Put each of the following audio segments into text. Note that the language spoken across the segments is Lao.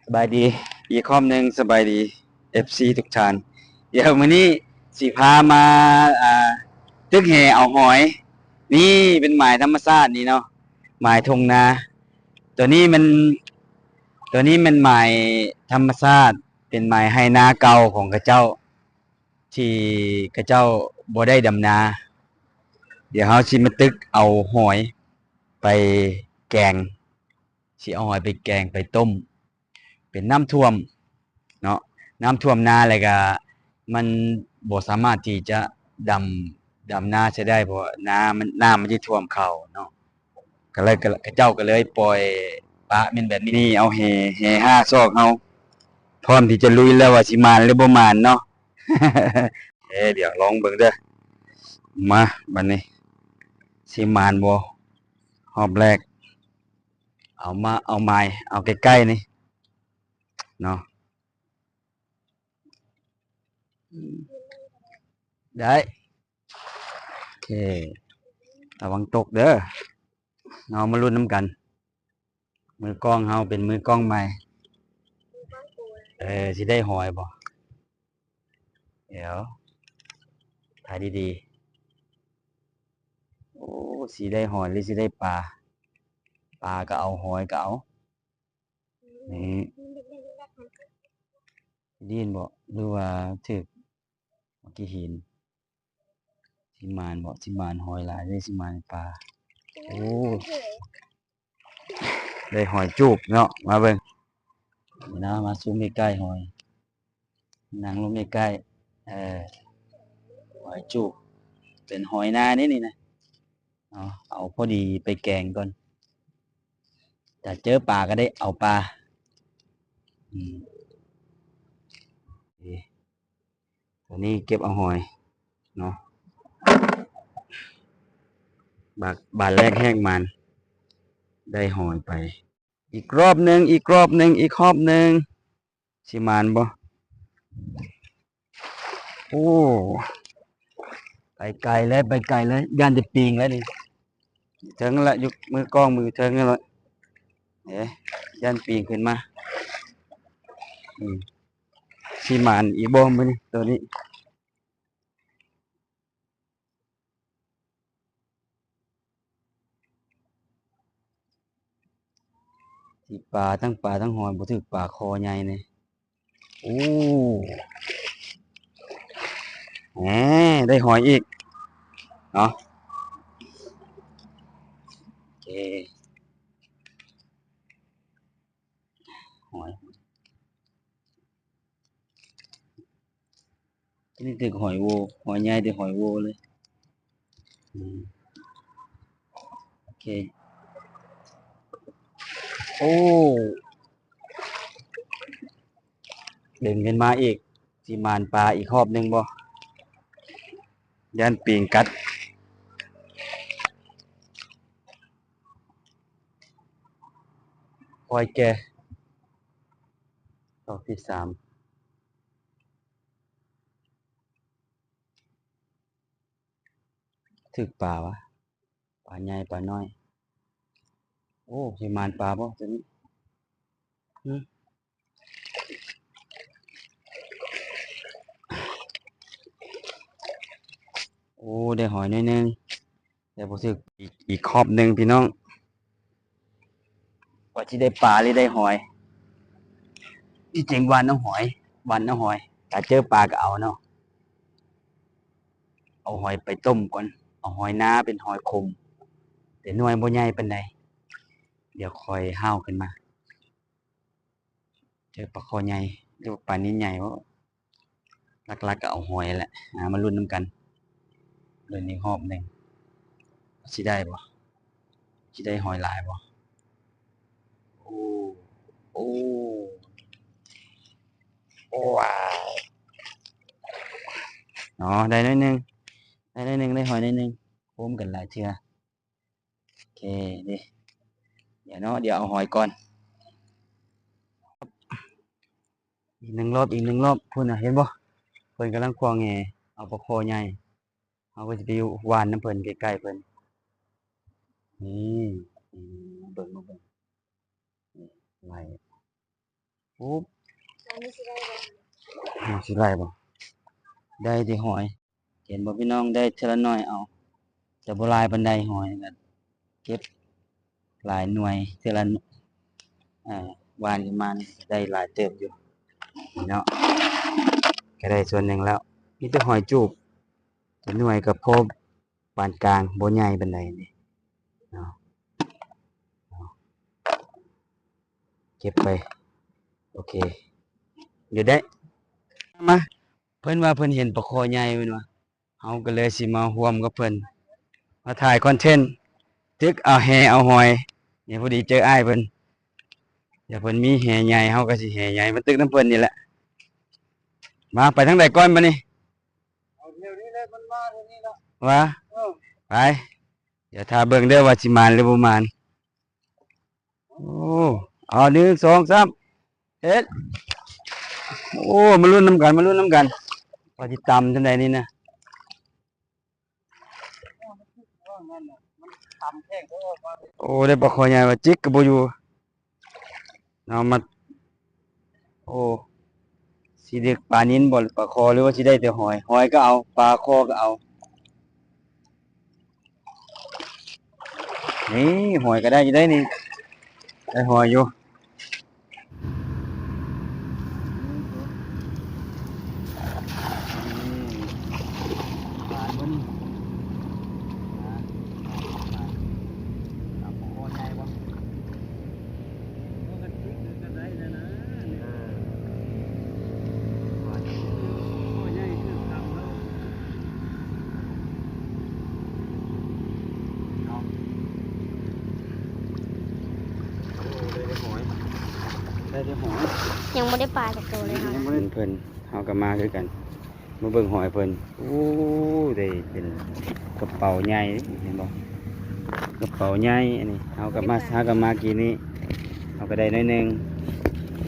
ສະບາຍດີອີກຮອບໜຶ່ງ, ສະບາຍດີເອັຟຊີທຸກທ່ານ. ດຽວມື້ນີ້ຊິພາມາ ອ່າ ຕຶກແຫເອົາຫອຍ. ນີ້ເປັນໝາຍທຳມະຊາດນີ້ເນາະ, ໝາຍທົ່ງນາ. ໂຕນີ້ແມ່ນ ໂຕນີ້ແມ່ນໝາຍທຳມະຊາດ, ເປັນໝາຍໄຮ່ນາເກົ່າຂອງເຂົາເຈົ້າ ທີ່ເຂົາເຈົ້າບໍ່ໄດ້ດຳນາ. ດຽວເຮົາຊິມາຕຶກເອົາຫອຍໄປແກງ, ຊິເອົາຫອຍໄປແກງ ໄປຕົ້ມ. ເປັນນ້ຳຖ້ວມເນາະ, ນ້ຳຖ້ວມນາ ແລ້ວກະມັນບໍ່ສາມາດທີ່ຈະດຳ ດຳນາໃຊ້ໄດ້ ເພາະວ່ານາມັນ ນ້ຳມັນຈະຖ້ວມເຂົ້າເນາະ. ກໍເລີຍ ເຂົາເຈົ້າກໍເລີຍປ່ອຍປະແມ່ນແບບນີ້. ເອົາແຫ ແຫຫ້າສອກເຮົາ ພ້ອມທີ່ຈະລຸຍແລ້ວວ່າຊິໝານຫຼືບໍ່ໝານເນາະ. ເອີ ດຽວລອງເບິ່ງເດີ. ມາ ບັດນີ້ຊິໝານບໍ່ ຮອບແລກ. ເອົາມາ ເອົາໝາຍ ເອົາໃກ້ໆນີ້ເນາະ. ໄດ້ ໂອເຄ ລະວັງຕົກເດີເນາະ. ມາລຸ້ນນຳກັນ, ມືກ້ອງເຮົາເປັນມືກ້ອງໃໝ່. ເອີ ຊິໄດ້ຫອຍບໍ່? ດຽວ ຖ່າຍດີໆ. ໂອ້ ຊິໄດ້ຫອຍຫຼືຊິໄດ້ປາ? ປາກໍເອົາ ຫອຍກໍເອົາ. ນີ້ ໄດ້ຍິນບໍ່ ຫຼືວ່າຖືກເມື່ອກີ້ຫີນ? ຊິໝານບໍ່ ຊິໝານຫອຍຫຼາຍ ຫຼືຊິໝານປາ? ໂອ້ ໄດ້ຫອຍຈູບເນາະ. ມາເບິ່ງ ນີ້ນະ ມາຊູມໃກ້ໆຫອຍ, ນັ່ງລົງໃກ້ໆ. ເອີ ຫອຍຈູບ ເປັນຫອຍນາເດ້ນີ້ນະ. ເອົາ ເອົາພໍດີໄປແກງກ່ອນ, ຖ້າເຈີປາກໍໄດ້ເອົາປາ. ອືມ ໂອເຄ ຕອນນີ້ເກັບເອົາຫອຍເນາະ. ບາດ ບາດແລກແຮກໝານ ໄດ້ຫອຍໄປ. ອີກຮອບໜຶ່ງ ອີກຮອບໜຶ່ງ ອີກຮອບໜຶ່ງ. ຊິໝານບໍ່? ໂອ້ ໄປໄກເລີຍ ໄປໄກເລີຍ, ຢ້ານຈະປີງແລ້ວນີ້. ເທິງນັ້ນລະ ຢູ່ມືກ້ອງມືເທິງນັ້ນລະ. ເອີ ຢ້ານປີງຂຶ້ນມາ. ອືມ ຊິໝານອີກບໍ່ມື້ນີ້ ໂຕນີ້? ຊິປາ ທັງປາທັງຫອຍ ບໍ່ຖືກປາຄໍໃຫຍ່ນີ້. ໂອ້ ແໝ ໄດ້ຫອຍອີກເນາະ. ໂອເຄ ຫອຍ ນີ້ຖືກຫອຍໂວ, ຫອຍໃຫຍ່ແຕ່ຫອຍໂວເລີຍ. ອືມ ໂອເຄ. ໂອ້ ດຶງຂຶ້ນມາອີກ. ຊິໝານປາອີກຮອບໜຶ່ງບໍ່? ຢ້ານປີງກັດ. ປ່ອຍແກ່ ດອກທີສາມ. ຖືກປາວະ? ປາໃຫຍ່ປານ້ອຍ. ໂອ້ ຊິໝານປາບໍ່ໂຕນີ້? ຫຶ ໂອ້ ໄດ້ຫອຍໜ້ອຍໜຶ່ງ. ແຕ່ບໍ່ຖືກ ອີກ ອີກຮອບໜຶ່ງພີ່ນ້ອງ ວ່າຊິໄດ້ປາຫຼືໄດ້ຫອຍ. ທີ່ຈິງຫວ່ານເອົາຫອຍ ຫວ່ານເອົາຫອຍ ຖ້າເຈີປາກໍເອົາເນາະ. ເອົາຫອຍໄປຕົ້ມກ່ອນ. ເອົາຫອຍນາເປັນຫອຍຂົມ ແຕ່ໜ່ວຍບໍ່ໃຫຍ່ປານໃດ. ດຽວຄ່ອຍຫ້າວຂຶ້ນມາ. ເຈີປາຄໍໃຫຍ່ ຫຼືວ່າປານິນໃຫຍ່ບໍ່? ຫຼັກໆກໍເອົາຫອຍແຫຼະ. ມາ ມາລຸ້ນນຳກັນ ລຸ້ນອີກຮອບໜຶ່ງ ຊິໄດ້ບໍ່? ຊິໄດ້ຫອຍຫຼາຍບໍ່? ໂອ້ ໂອ້ ໂອ້ ວ້າວ ເນາະ ໄດ້ໜ້ອຍໜຶ່ງ ໄດ້ໜ້ອຍໜຶ່ງ ໄດ້ຫອຍໜ້ອຍໜຶ່ງ. ໂຮມກັນຫຼາຍເທື່ອ. ໂອເຄເດ້ ດຽວເນາະ ດຽວເອົາຫອຍກ່ອນ. ອີກໜຶ່ງລອບ ອີກໜຶ່ງລອບ. ພຸ້ນນະ ເຫັນບໍ່? ເພິ່ນກຳລັງຂວ້າງແຫເອົາປາຄໍໃຫຍ່. ເຮົາກໍຊິໄປຢູ່ຫວ່ານນຳເພິ່ນ ໃກ້ໆເພິ່ນ. ນີ້ ນີ້ ມາເບິ່ງ ມາເບິ່ງ ນີ້ ໄລ່. ປຸບ ເຮົາຊິໄດ້ບໍ່? ໄດ້ແຕ່ຫອຍ. ເຫັນບໍ່ພີ່ນ້ອງ? ໄດ້ເທື່ອລະໜ້ອຍເອົາ ແຕ່ບໍ່ຫຼາຍປານໃດຫອຍ ເກັບຫຼາຍໜ່ວຍເທື່ອລະ ອາ ຫວ່ານຂຶ້ນມານີ້ໄດ້ຫຼາຍເຕີບຢູ່ເນາະ ກໍໄດ້ສ່ວນໜຶ່ງແລ້ວ. ມີແຕ່ຫອຍຈູບ ແຕ່ໜ່ວຍກໍພໍປານກາງ ບໍ່ໃຫຍ່ປານໃດນີ້ເນາະ ເກັບໄປ. ໂອເຄ ດຽວໄດ້ມາ ເພິ່ນວ່າເພິ່ນເຫັນປາຄໍໃຫຍ່ ເພິ່ນວ່າ ເຮົາກໍເລີຍຊິມາຮ່ວມກັບເພິ່ນ ມາຖ່າຍຄອນເທັນ ຕຶກເອົາແຫເອົາຫອຍ. ນີ້ພໍດີເຈີອ້າຍເພິ່ນ ດຽວເພິ່ນມີແຫໃຫຍ່ ເຮົາກໍຊິແຫໃຫຍ່ມາຕຶກນຳເພິ່ນນີ້ແຫຼະ. ມາ ໄປທາງໃດກ່ອນບາດນີ້? ເອົາແຖວນີ້ແຫຼະ ມັນມາແຖວນີ້ລະ ວ່າ ເອີ ໄປ ດຽວຖ້າເບິ່ງເດີວ່າຊິໝານຫຼືບໍ່ໝານ. ໂອ້ ເອົາ ໜຶ່ງ ສອງ ສາມ ເຮັດ. ໂອ້ ມາລຸ້ນນຳກັນ ມາລຸ້ນນຳກັນ ວ່າຊິຕຳຈັ່ງໃດນີ້ນະ. ໂອ້ ໄດ້ປາຄໍໃຫຍ່ວ່າຈິກກໍບໍ່ຢູ່. ເອົາມາ ໂອ້ ຊິໄດ້ປານິນບໍ່ ປາຄໍ ຫຼືວ່າຊິໄດ້ແຕ່ຫອຍ? ຫອຍກໍເອົາ ປາຄໍກໍເອົາ. ນີ້ ຫອຍກໍໄດ້ຢູ່ໄດ໋ນີ້ ໄດ້ຫອຍຢູ່. ຍັງບໍ່ໄດ້ປາຈັກໂຕເລີຍເນາະ. ເພິ່ນ ເຮົາກໍມາຄືກັນ ມາເບິ່ງຫອຍເພິ່ນ. ໂອ້ ໄດ້ເປັນກະເປົາໃຫຍ່ ເຫັນບໍ່? ກະເປົາໃຫຍ່ ອັນນີ້ເຮົາກໍມາ ເຮົາກໍມາກີ້ນີ້ ເຮົາກໍໄດ້ໜ້ອຍໜຶ່ງ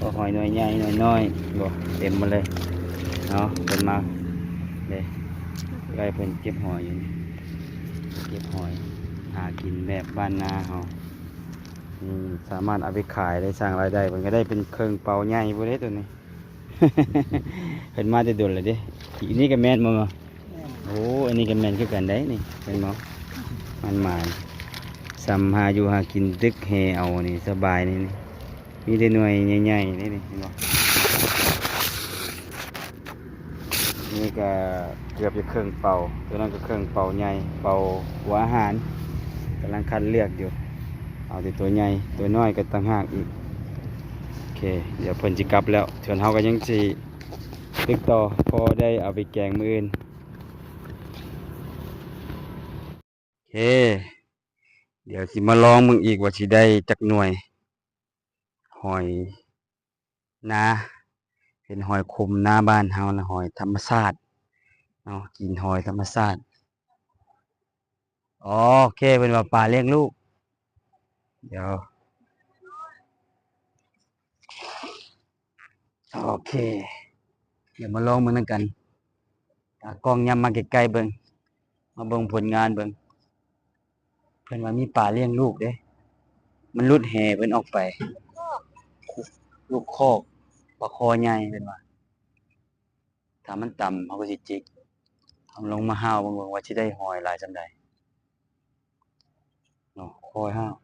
ກໍຫອຍໜ່ວຍໃຫຍ່ໜ່ວຍນ້ອຍ ເຫັນບໍ່? ເຕັມໝົດເລີຍເນາະ. ເພິ່ນມາເດ້ ກໍໃຫ້ເພິ່ນເກັບຫອຍຢູ່ນີ້ ເກັບຫອຍ ຫາກິນແບບບ້ານນາເຮົາ. ນີ້ ສາມາດເອົາໄປຂາຍໄດ້ ສ້າງລາຍໄດ້ ເພິ່ນກໍໄດ້ເປັນເຄິ່ງເປົາໃຫຍ່ພຸ້ນເດ້ໂຕນີ້. ເພິ່ນມາແຕ່ດົນແລ້ວເດ້. ອັນນີ້ກໍແມ່ນບໍ່? ແມ່ນ. ໂອ້ ອັນນີ້ກໍແມ່ນຄືກັນໄດ໋ນີ້ ເຫັນບໍ່? ໝານໆ ສ່ຳຫາຢູ່ຫາກິນ ຕຶກແຫເອົານີ້ ສະບາຍນີ້ ນີ້ ມີແຕ່ໜ່ວຍໃຫຍ່ໆເດ້ນີ້ ເຫັນບໍ່? ນີ້ກໍເກືອບຈະເຄິ່ງເປົາ ໂຕນັ້ນກໍເຄິ່ງເປົາໃຫຍ່ ເປົາຫົວອາຫານ ກຳລັງຄັດເລືອກຢູ່ ເອົາແຕ່ໂຕໃຫຍ່ ໂຕນ້ອຍກໍຕ່າງຫາກອີກ. ໂອເຄ ດຽວເພິ່ນຊິກັບແລ້ວ ສ່ວນເຮົາກໍຍັງຊິຕຶກຕໍ່ ພໍໄດ້ເອົາໄປແກງມື້ອື່ນ. ເຄ ດຽວຊິມາລອງເບິ່ງອີກວ່າຊິໄດ້ຈັກໜ່ວຍ. ຫອຍນາ ເປັນຫອຍຂຸມນາບ້ານເຮົານະ ຫອຍທຳມະຊາດເນາະ ກິນຫອຍທຳມະຊາດ. ໂອເຄ ເພິ່ນວ່າປາລ້ຽງລູກ ດຽວ ໂອເຄ ດຽວມາລອງເບິ່ງນຳກັນ. ຕາກ້ອງຫຍັບມາໃກ້ໆເບິ່ງ ມາເບິ່ງຜົນງານເບິ່ງ. ເພິ່ນວ່າມີປາລ້ຽງລູກເດ້ ມັນຫຼຸດແຫເພິ່ນອອກໄປ ລູກຄອກ ປາຄໍໃຫຍ່ ເພິ່ນວ່າ. ຖ້າມັນຕຳ ເຮົາກໍຊິຈິກ ເຮົາລອງມາຫ້າວເບິ່ງ ເບິ່ງວ່າຊິໄດ້ຫອຍຫຼາຍສ່ຳໃດເນາະ. ຄ່ອຍຫ້າວ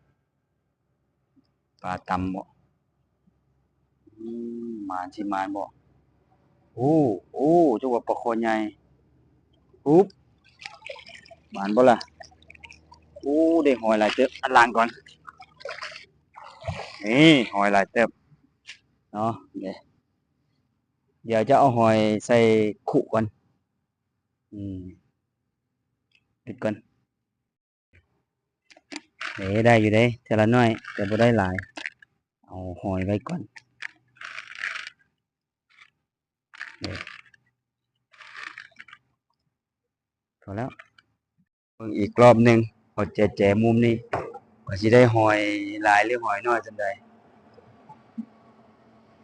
ປາຕຳບໍ? ອືມ ໝານ ຊິໝານບໍ? ໂອ້ ໂອ້ ຈັກວ່າປາຄໍໃຫຍ່. ປຸບ ໝານບໍ່ລະ? ໂອ້ ໄດ້ຫອຍຫຼາຍເຕີບ. ອັນຫຼັງກ່ອນ ນີ້ ຫອຍຫຼາຍເຕີບເນາະ. ດຽວຈະເອົາຫອຍໃສ່ຄຸກ່ອນ. ອືມ ປິດກ່ອນ. ເອີ ໄດ້ຢູ່ເດ້ ເທື່ອລະໜ້ອຍ ແຕ່ບໍ່ໄດ້ຫຼາຍ. ເອົາຫອຍໄວ້ກ່ອນ. ເອີ ພໍແລ້ວ. ເບິ່ງອີກລອບໜຶ່ງ ເອົາແຈໆມຸມນີ້ ວ່າຊິໄດ້ຫອຍຫຼາຍ ຫຼື ຫອຍໜ້ອຍສ່ຳໃດ.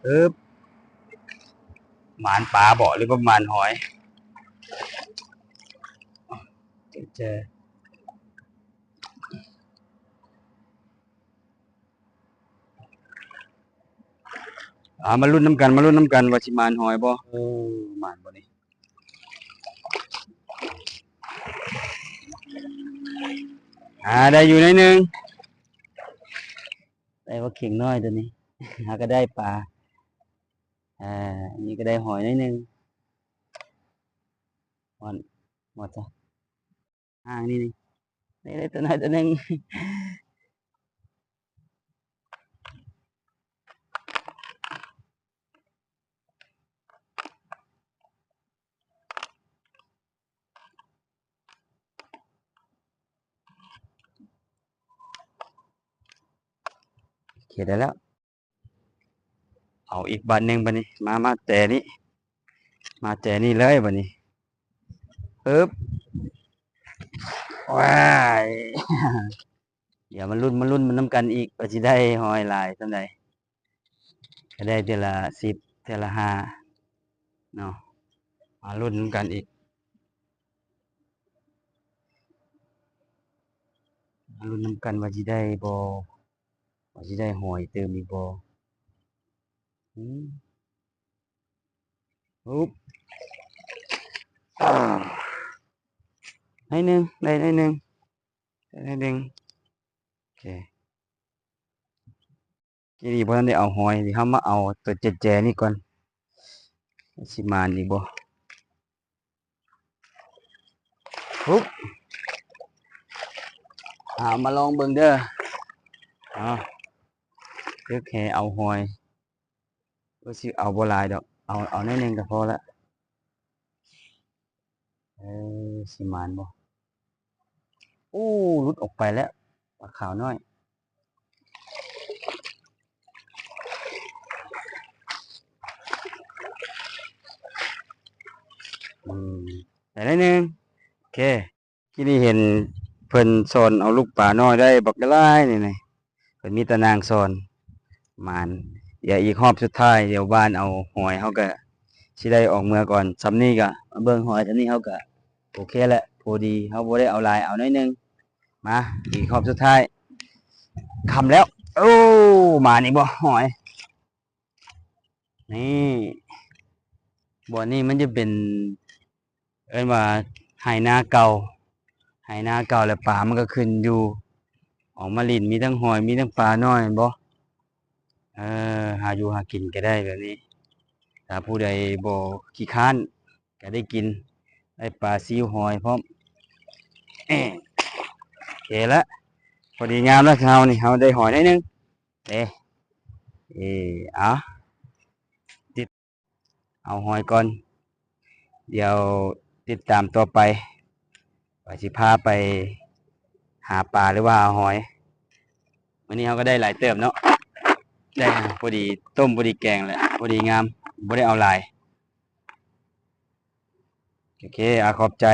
ອຶບ ໝານປາບໍ ຫຼືວ່າໝານຫອຍ? ແຈ. ເອົາ ມາລຸ້ນນຳກັນ ມາລຸ້ນນຳກັນວ່າຊິໝານຫອຍບໍ່. ເອີ ໝານບໍ່ນີ້? ອ່າ ໄດ້ຢູ່ໜ້ອຍໜຶ່ງ ໄດ້ບັກເຂັງນ້ອຍໂຕນີ້. ຫາກະໄດ້ປາ ອ່າ ນີ້ກະໄດ້ຫອຍໜ້ອຍໜຶ່ງ. ໝົດ ໝົດຊະ. ອ່າ ນີ້ ນີ້ ໄດ້ ໄດ້ໂຕນ້ອຍໂຕໜຶ່ງ. ໂອເຄ ໄດ້ແລ້ວ. ເອົາອີກບາດໜຶ່ງບາດນີ້ ມາ ມາແຈນີ້ ມາແຈນີ້ເລີຍບາດນີ້. ປຶບ ວ້າຍ ດຽວມາລຸ້ນ ມາລຸ້ນນຳກັນອີກວ່າຊິໄດ້ຫອຍຫຼາຍສ່ຳໃດ. ກະໄດ້ເທື່ອລະສິບ ເທື່ອລະຫ້າເນາະ. ມາລຸ້ນນຳກັນອີກ ມາລຸ້ນນຳກັນວ່າຊິໄດ້ບໍ່ ວ່າຊິໄດ້ຫອຍຕື່ມອີກບໍ່. ອືມ ຮຶບ ອາ ໜ້ອຍໜຶ່ງ ໄດ້ໜ້ອຍໜຶ່ງ ໄດ້ໜ້ອຍໜຶ່ງ. ໂອເຄ ກີ້ນີ້ບໍ່ທັນໄດ້ເອົາຫອຍ ດຽວເຮົາມາເອົາໂຕແຈໆນີ້ກ່ອນ ຊິໝານອີກບໍ່. ຮຶບ ເອົາ ມາລອງເບິ່ງເດີ. ເອົາ ຕຶກແຫເອົາຫອຍ ເອີ ຊິເອົາບໍ່ຫຼາຍດອກ ເອົາ ເອົາໜ້ອຍໜຶ່ງກະພໍລະ. ເອີ ຊິໝານບໍ່? ໂອ້ ຫຼຸດອອກໄປແລ້ວ ປາຂາວນ້ອຍ. ອືມ ໄດ້ໜ້ອຍໜຶ່ງ. ໂອເຄ ກີ້ນີ້ເຫັນເພິ່ນຊ່ອນເອົາລູກປານ້ອຍໄດ້ບັກຫຼາຍນີ້ ນີ້ ເພິ່ນມີຕານາງຊ່ອນ ໝານ. ດຽວອີກຮອບສຸດທ້າຍ ດຽວຫວ່ານເອົາຫອຍ ເຮົາກະຊິໄດ້ອອກເມືອກ່ອນ. ຊ່ຳນີ້ກະມາເບິ່ງຫອຍ ຊ່ຳນີ້ເຮົາກະໂອເຄແຫຼະ ພໍດີ ເຮົາບໍ່ໄດ້ເອົາຫຼາຍ ເອົາໜ້ອຍໜຶ່ງ. ມາ ອີກຮອບສຸດທ້າຍ ຄ່ຳແລ້ວ. ໂອ້ ໝານອີກບໍ່ຫອຍ? ນີ້ ບ່ອນນີ້ມັນຈະເປັນ ເອີ້ນວ່າໄຮ່ນາເກົ່າ ໄຮ່ນາເກົ່າ ແລະ ປາມັນກະຂຶ້ນຢູ່ ອອກມາຫຼິ້ນ ມີທັງຫອຍ ມີທັງປານ້ອຍ ແມ່ນບໍ່? ເອີ ຫາຢູ່ຫາກິນກະໄດ້ແບບນີ້ ຖ້າຜູ້ໃດບໍ່ຂີ້ຄ້ານກະໄດ້ກິນ ໄດ້ປາຊິວຫອຍພ້ອມ. ເອ ໂອເຄລະ ພໍດີງາມລະ ເຮົານີ້ ເຮົາໄດ້ຫອຍໜ້ອຍໜຶ່ງ. ເອ ເອ ເອົາ ຕິດ ເອົາຫອຍກ່ອນ ດຽວຕິດຕາມຕໍ່ໄປ ວ່າຊິພາໄປຫາປາ ຫຼືວ່າຫາຫອຍ. ມື້ນີ້ເຮົາກະໄດ້ຫຼາຍເຕີບເນາະ ໄດ້ພໍດີຕົ້ມ ພໍດີແກງແຫຼະ ພໍດີງາມ ບໍ່ໄດ້ເອົາຫຼາຍ. ໂອເຄ ອາ ຂອບໃຈ.